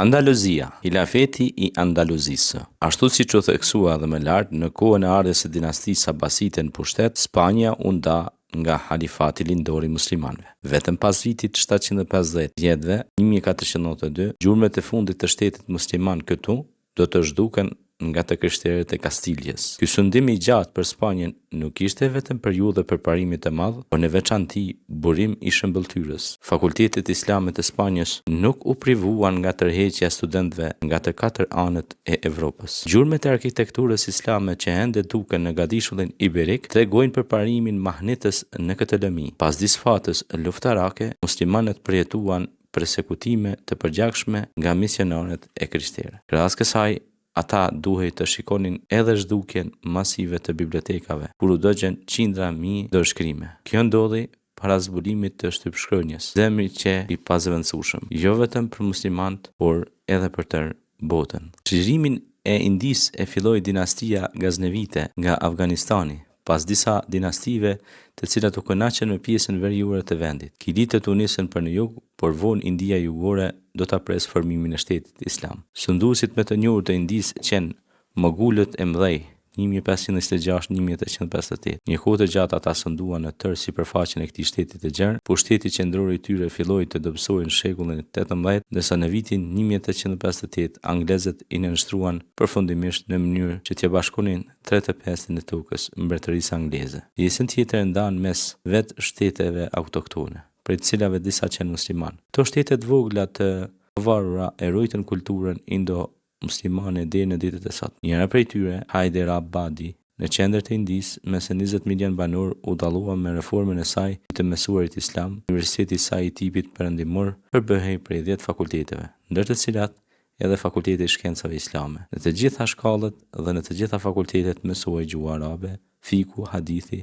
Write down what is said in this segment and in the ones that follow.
Andaluzia, Hilafeti i Andaluzisë. Ashtu siç u theksua edhe më lart, në kohën e ardhjes së dinastisë Abasite në pushtet, Spanja u nda nga Halifati Lindor i muslimanëve. Vetëm pas vitit 750 vjetëve, 1492, gjurmët e fundit të shtetit musliman këtu do të zhduken nga të krishterët e Kastiljes. Ky sundim i gjatë për Spanjën nuk ishte vetëm periudhë e përparimit të madh, por në veçanti burim i shëmbëlltyrës. Fakultetet islame të Spanjës nuk u privuan nga tërheqja e studentëve nga të katër anët e Evropës. Gjurmët e arkitekturës islame që ende duken në gadishullin Iberik tregojnë përparimin mahnitës në këtë lëmi. Pas disfatës luftarake, muslimanët përjetuan persekutime të përgjakshme nga misionarët e krishterë. Krahas kësaj, ata duhej të shikonin edhe zhdukjen masive të bibliotekave, kur u dogjën qindra mijë dorëshkrime. Kjo ndodhi para zbulimit të shtypshkronjës. Dëmi qe i pazëvendësueshëm, jo vetëm për muslimanët, por edhe për tërë botën. Çlirimin e Indisë e filloi dinastia Gaznevite nga Afganistani, pas disa dinastive të cilat u kënaqën me pjesën veriore të vendit. Khilitët u nisën për në jug, por vonë India jugore do ta presë formimin e shtetit islam. Sunduesit më të njohur të Indisë qenë Mogulët e Mëdhenj, 1526, 1858. Një kohë të gjatë ata sunduan në tërë sipërfaqen e këtij shteti të gjerë. Pushteti qendror i tyre filloi të dobësohej në shekullin e 18, ndërsa në vitin 1858 anglezët i nënshtruan përfundimisht në mënyrë që t'ia bashkonin tre të pestën e tokës Mbretërisë Angleze. Pjesën tjetër e ndanë mes vetë shteteve autoktone, prej të cilave disa qenë muslimanë. Këto shtete të vogla të pavarura e ruajtën kulturën indo-muslimane deri në ditët e sotme. Njëra prej tyre, Hyderabadi, në qendër të Indisë, me se 20 milionë banorë, u dallua me reformën e saj i të mësuarit islam. Universiteti i saj i tipit perëndimor përbëhej prej 10 fakulteteve, ndër të cilat edhe Fakulteti i Shkencave Islame. Në të gjitha shkallët dhe në të gjitha fakultetet mësohej gjuha arabe, fikhu, hadithi,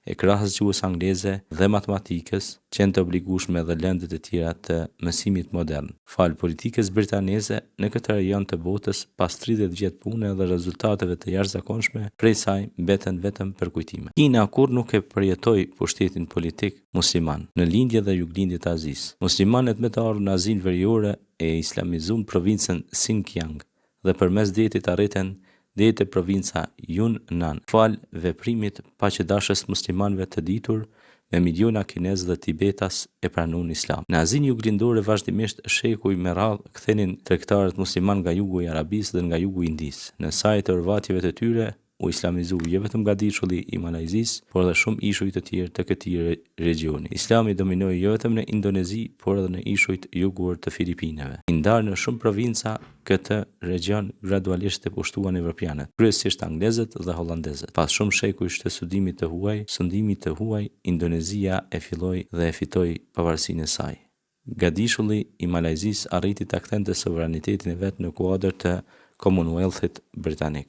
e krahas gjuhës angleze dhe matematikës, qenë të obligueshme edhe lëndët e tjera të mësimit modern. Falë politikës britaneze në këtë rajon të botës, pas 30 vjet pune dhe rezultateve të jashtëzakonshme, prej saj mbeten vetëm përkujtime. Kina kurrë nuk e përjetoi pushtetin politik musliman në lindje dhe juglindje të Azisë. Muslimanët me të ardhur në Azinë Veriore e islamizuan provincën Sinkiang dhe përmes detit arritën deri te provinca Yunnan. Falë veprimit paqedashës të muslimanëve të ditur, me miliona kinezë dhe tibetas e pranuan Islamin. Në Azinë Juglindore vazhdimisht shekuj me radhë kthenin tregtarët muslimanë nga jugu i Arabisë dhe nga jugu i Indisë. Në sajë të orvatjeve të tyre, u islamizu jo vetëm gadishulli i Malajzisë, por edhe shumë ishuj të tjerë të këtij regjioni. Islami dominoi jo vetëm në Indonezi, por edhe në ishujt jugorë të Filipineve. I ndarë në shumë provinca, këtë regjion gradualisht e pushtuan evropianët, kryesisht anglezët dhe holandezët. Pas shumë shekujsh të sundimit të huaj, sundimit të huaj, Indonezia e filloi dhe e fitoi pavarësinë e saj. Gadishulli i Malajzisë arriti ta kthente sovranitetin e vet në kuadër të Commonwealth-it britanik.